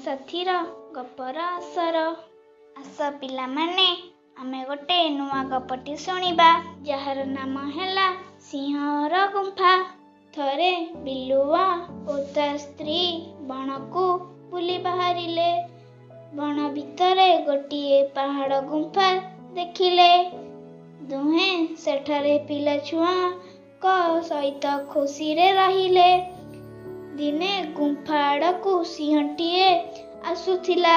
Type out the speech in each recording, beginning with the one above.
ସାଥୀର ଗପର ଆସର। ଆସ ପିଲାମାନେ, ଆମେ ଗୋଟେ ନୂଆ ଗପଟି ଶୁଣିବା, ଯାହାର ନାମ ହେଲା ସିଂହର ଗୁମ୍ଫା। ଥରେ ବିଲୁଆ ଓ ତା ସ୍ତ୍ରୀ ବଣକୁ ବୁଲି ବାହାରିଲେ। ବଣ ଭିତରେ ଗୋଟିଏ ପାହାଡ଼ ଗୁମ୍ଫା ଦେଖିଲେ। ଦୁହେଁ ସେଠାରେ ପିଲାଛୁଆଙ୍କ ସହିତ ଖୁସିରେ ରହିଲେ। ଦିନେ ଗୁମ୍ଫା ଆଡ଼କୁ ସିଂହଟିଏ ଆସୁଥିଲା।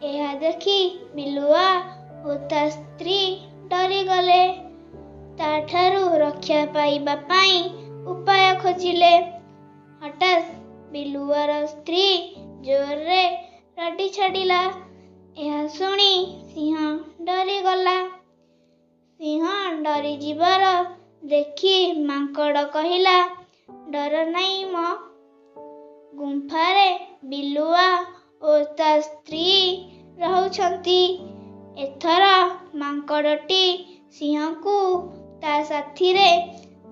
ଏହା ଦେଖି ବିଲୁଆ ଓ ତା ସ୍ତ୍ରୀ ଡରିଗଲେ। ତା'ଠାରୁ ରକ୍ଷା ପାଇବା ପାଇଁ ଉପାୟ ଖୋଜିଲେ। ହଠାତ୍ ବିଲୁଆର ସ୍ତ୍ରୀ ଜୋରରେ ରଡ଼ି ଛାଡ଼ିଲା। ଏହା ଶୁଣି ସିଂହ ଡରିଗଲା। ସିଂହ ଡରିଯିବାର ଦେଖି ମାଙ୍କଡ଼ କହିଲା, ଡର ନାହିଁ ମ, ଗୁମ୍ଫାରେ ବିଲୁଆ ଓ ତା ସ୍ତ୍ରୀ ରହୁଛନ୍ତି। ଏଥର ମାଙ୍କଡ଼ଟି ସିଂହକୁ ତା ସାଥିରେ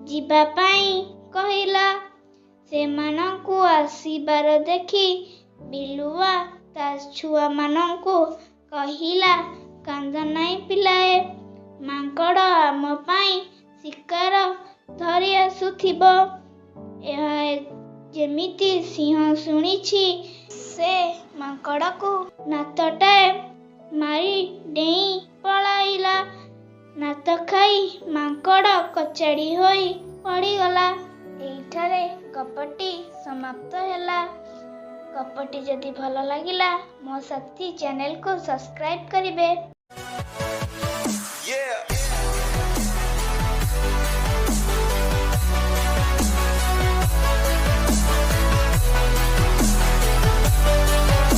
ଯିବା ପାଇଁ କହିଲା। ସେମାନଙ୍କୁ ଆସିବାର ଦେଖି ବିଲୁଆ ତା ଛୁଆମାନଙ୍କୁ କହିଲା, କାନ୍ଦ ନାହିଁ ପିଲାଏ, ମାଙ୍କଡ଼ ଆମ ପାଇଁ ଶିକାର ଧରି ଆସୁଥିବ। ଏହା ଯେମିତି ସିଂହ ଶୁଣିଛି, ସେ ମାଙ୍କଡ଼କୁ ନାତଟାଏ ମାରି ଡେଇଁ ପଳାଇଲା। ନାତ ଖାଇ ମାଙ୍କଡ଼ କଚାଡ଼ି ହୋଇ ପଡ଼ିଗଲା। ଏଇଠାରେ ଗପଟି ସମାପ୍ତ ହେଲା। ଗପଟି ଯଦି ଭଲ ଲାଗିଲା, ମୋ ସାଥୀ ଚ୍ୟାନେଲକୁ ସବସ୍କ୍ରାଇବ୍ କରିବେ।